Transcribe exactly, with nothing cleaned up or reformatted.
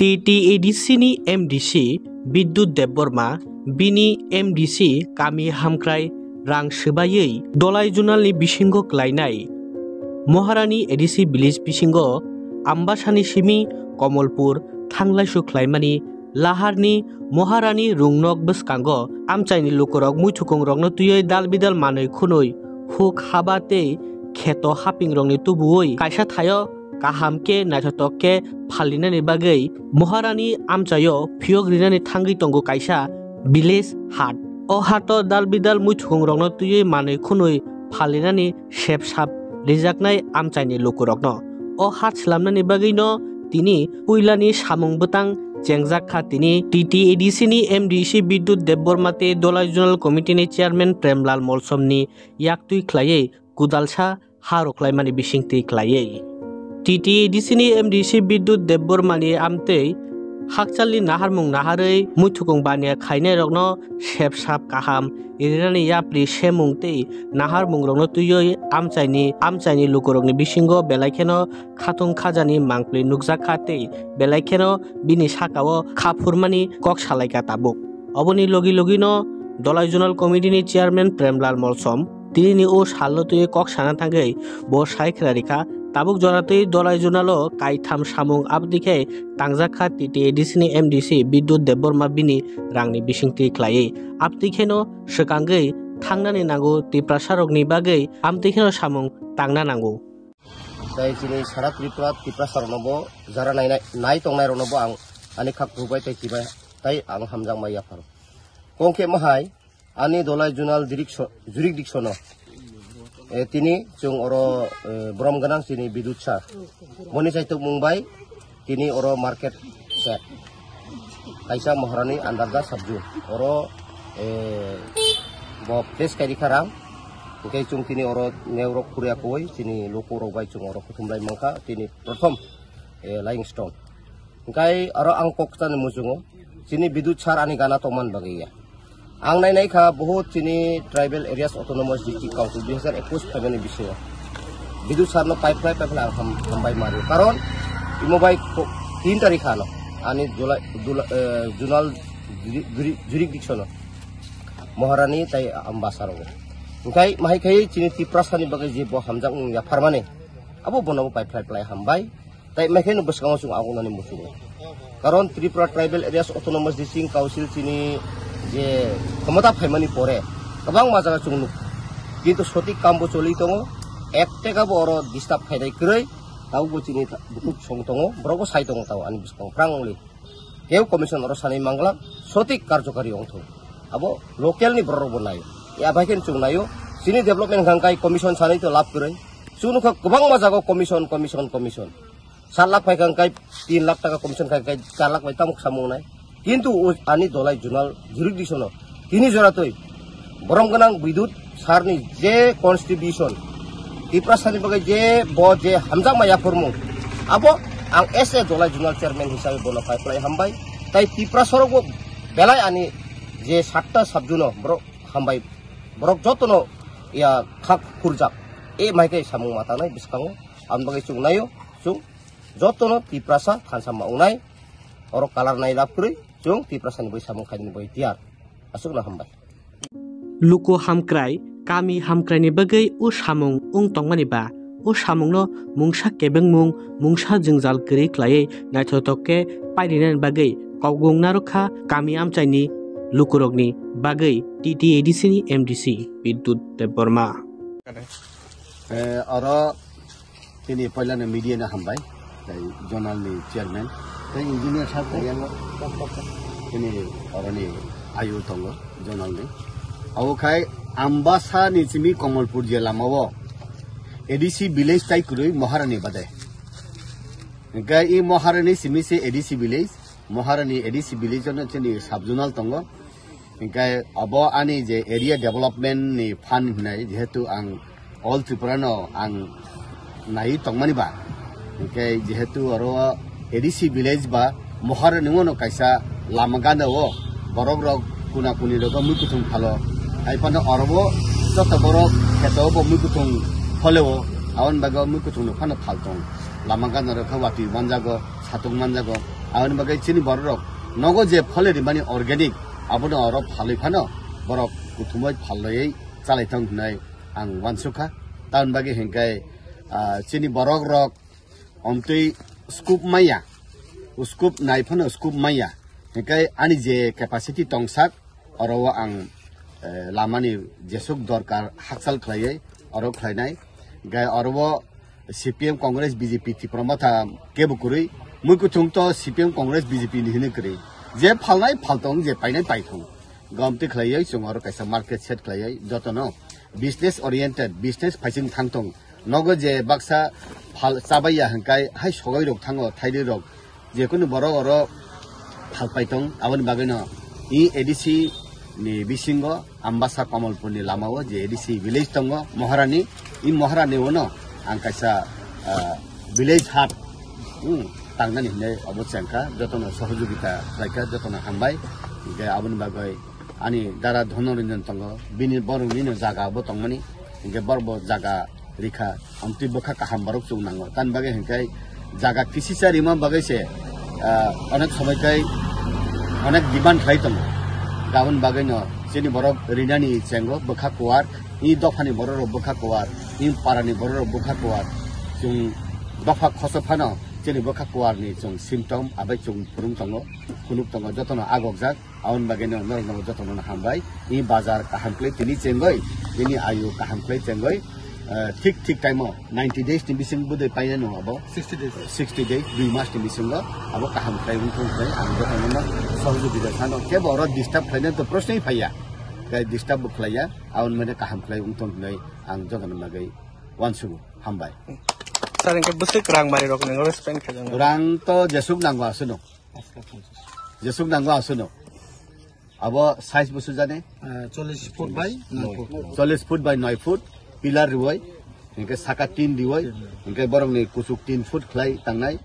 T T A D C ni M D C Bidyut Debbarma bini M D C kami hamkrai rang swbaiwi Dolai Junal ni bisingo klainai Maharani A D C village bisingo Ambasani simi Komolpur thanglaisu khlaimani laharni Maharani rungnok bwskango amchaini lukurok muithukung rokno twiwi dal bidal manwi khwnwi huk haba tei kheto haping rokni tubuwi kaisa thaio kaham khe naithothok khe phalinani bagwi Maharani amchaio phiyok rinani thangwi tongo kaisa village hat. O hato dal bidal muithukung rokno twiwi manwi khwnwi phalinani sep sap rijaknai amchaini lukurokno. O hat slamnani bagwino tini puilani samung bwtang chengjak kha tini T T A D C ni M D C Bidyut Debbarma tei Dolai Zonal Committee ni Chairman Premlal Molsomni yaktwi khlaiwi kudalsa ha rwkhlaimani bisingtwi khlaiwi. T T A D C ni M D C Bidyut Debbarmani amtwi hakchalni naharmung naharwi muithukung baniya khainairokno sep sap kaham rinani yapri semung tei naharmungrokno twiwi amchaini, amchaini lukurokni bisingo belai kheno khatung khajani mangpli nukjak kha tei belai kheno bini sakao kha phurmani kok salaikha tabuk. Oboni logi logino Dolai Zonal Committee ni Chairman Premlal Molsom tinini o salno twiwi kok sana thangwi bo sai khwna rikha. Tabuk jora twi Dolai Zonal o kaitham samung abtwi khe tangjak kha T T A D C ni M D C Bidyut Debbarma bini rangni bisingtwi khlaiwi. Abtwi kheno swkangwi thangnani nango Tiprasarokni bagwi amtwi kheno samung tangna nango. Tai chini sara Tripura, Tiprasarokno bo jara nainai, nai tongnairokno bo ang ani khak rwbai tei kibai tai ang hamjakma yapharo. Kongkhe mahai ani Dolai Zonal Direction, Jurisdiction-o, eh, tini chwng oro, eh, borom gwnang chini Bidyut sir. Boni chaitok mung bai tini oro market shed. Kaisa Maharani under the subzone. Oro, eh, bo place kairi kha rang. Hwnkhe chwng tini oro neorok khurya koi chini lukurok bai chwng oro kuthumlai mankha tini prothom, eh, limestone. Hwnkhe oro ang kok kwchani muchungo chini Bidyut sir ani gana tongmani bagwi ya. Ang nai nai kha, bohut chini tribal areas autonomous district council dui hazar ekush phaimani bisingo Bidyut sir no pipe khlai, pipe khlai ang ham-, hambai mari. Karon imo bai ko-, tin tarikh ano ani July, July, eh, zonal juri-, juri-, jurisdiction o Maharani tai Ambasa rogo. Hwnkhe mahai khai chini Tiprasa ni bagwi je bo hamjak wng ya pharmani, abo bono bo pipe khlai khlai hambai. Tai mekhe no bwskango chwng agonani muchungo. Karon Tripura Tribal Areas Autonomous District Council chini je khomota phaimani pore kwbangma jaga chwng nuk. Kintu sotik kam bo choli tongo, ek teka bo oro disturb khainai kwrwi, tabuk bo chini bukhuk song tongo, borok bo sai tongo tao ani bwskango prangli. Keu commission oro sanwi mangla, sotik karjokari ongthok. Abo local ni borok rok bo naio. Ya bai khe chwng naio, chini development hwnkha kai commission sanwi to lab kwrwi. Chwng nukha kwbangma jaga commission, commission, commission. Sat lakh phai kha hwnkhe tin lakh taka commission khai khe char lakh bai tamo samung nai. Kintu o ani Dolai zonal jurisdiction o tini jora twi borom gwnang Bidyut sir ni je contribution, Tiprasa ni bagwi je bo je hamjakma yaphurmung, abo ang as a Dolai zonal chairman hisabe bono phai khlai hambai. Tai Tiprasa rok bo belai ani je satta subzone o borok hambai, borok jotono ya khak khurjak e mai khe samung ma tangnai bwskango. Aboni bagwi chwng naio, chwng jotono Tiprasa thansa ma wngnai, oro kalar nai lab kwrwi, chwng Tiprasa ni bai samung khainani bai tiyar. Aswkno hambai. Luku hamkrai, kami hamkrai ni bagwi o samung wng tongmani ba, o samungno mungsa kebengmung, mungsa jwngjal kwrwi khlaiwi naithothok khe pairinani bagwi kok wng narwkha kami amchaini lukurokni bagwi T T A D C ni M D C Bidyut Debbarma. Eh, oro tini poilano media no hambai, tei zonal ni chairman, tei engineer sir tei ano tini oroni ayu tongo zonal ni. Abo khai Ambasa ni simi Komolpur je lama o A D C village tai kwrwi Maharani bade. Hingke i Maharani simi se A D C village, Maharani A D C village no chini sub zonal tongo. Hingke abo ani je area development ni fund hinai, jehetu ang all Tripura no ang nai tongmani ba. Hingke jehetu oro A D C village ba Maharani no kaisa lama gana o borok rok kuna kuni rok mui kuthung phalo. Hai phano oro bo joto borok kheto bo mui kuthung phole o, aboni bagwi mui kuthung no phano phal tong. Lama gana rok khe watwi manjago, satung manjago. Aboni bagwi chini bororok nogo je phole rimani organic, abono oro phalwi phano borok kuthumoi phalwi chalai thang hwnwi ang uansukha. Tamoni bagwi hinkhe, ah, chini borok rok omtwi scope maya, scope nai phano scope maya. Hinkhe ani je capacity tongsak, oro o ang, eh, lamani jesuk dorkar hakchal khlaiwi oro khlainai. Hinkhe oro o C P M, Congress, B J P, Tipra Motha kebo kwrwi, mui kuthung to C P M, Congress, B J P ni hwnwi kwrwi. Je phalnai phaltong, je painai paithong. Gomti khlaiwi chwng oro kaisa market set khlaiwi jotono business oriented, business phaising thangtong. Nogo je baksa phal chabaiya hwnkhai hai sogoi rok thango, thairwi rok. Jekunu borok oro phalpai tong, aboni bagwino i A D C ni bisingo Ambasa Kamalpur ni lama o je A D C village tongo, Maharani, i Maharani ono ang kaisa, ah, village hat, hmm, tangnani hinwi obo chengkha, jotono sohojogita khlaikha, jotono hambai. Hinkhe aboni bagwi ani dara Dhonoranjan tongo, bini boroknino jaga bo tongmani, hinkhe borok bo jaga rikha, amtwi bwkha kaham borok chwng nango. Tamni bagwi hinkhe jaga kisisa rima bagwi se, ah, onek somoi tei onek demand khlai tongo. Aboni bagwino chini borok rinani chengo bwkha kuwar, i dophani borok rok bwkha kuwar, i parani borok rok bwkha kuwar. Chwng dopha khoso phano chini bwkha kuwarni chwng symptom abai chwng phwrwng tongo, phunuk tongo, jotono agokjak. Aboni bagwino norokno jotono hambai. I bazar kaham khlai tini chengoi, tini ayu kaham khlai chengoi. Eh, thik thik time o ninety days ni bising budai paina no abo. Sixty days. Sixty days, dui mas ni bisingo abo kaham khlai wngthong khlai ang jotono sohojogita sano. Kebo oro disturb khlaina to prosnoi phaiya. Kai disturb bo khlaiya, aboni mane kaham khlai wngthong hinwi ang jotono bagwi uansugo. Hambai. Sir, hinkhe bwswk rang mari rok nang respect khaijak. Rang to jesuk nango aswkno. Jesuk nango aswkno. Abo size bo sujani? Ah, chollish foot by nine foot. Chollish foot by nine foot, pillar riwoi, hinkhe saka tin riwoi, hinkhe borokni kuchuk tin foot khlai tangnai.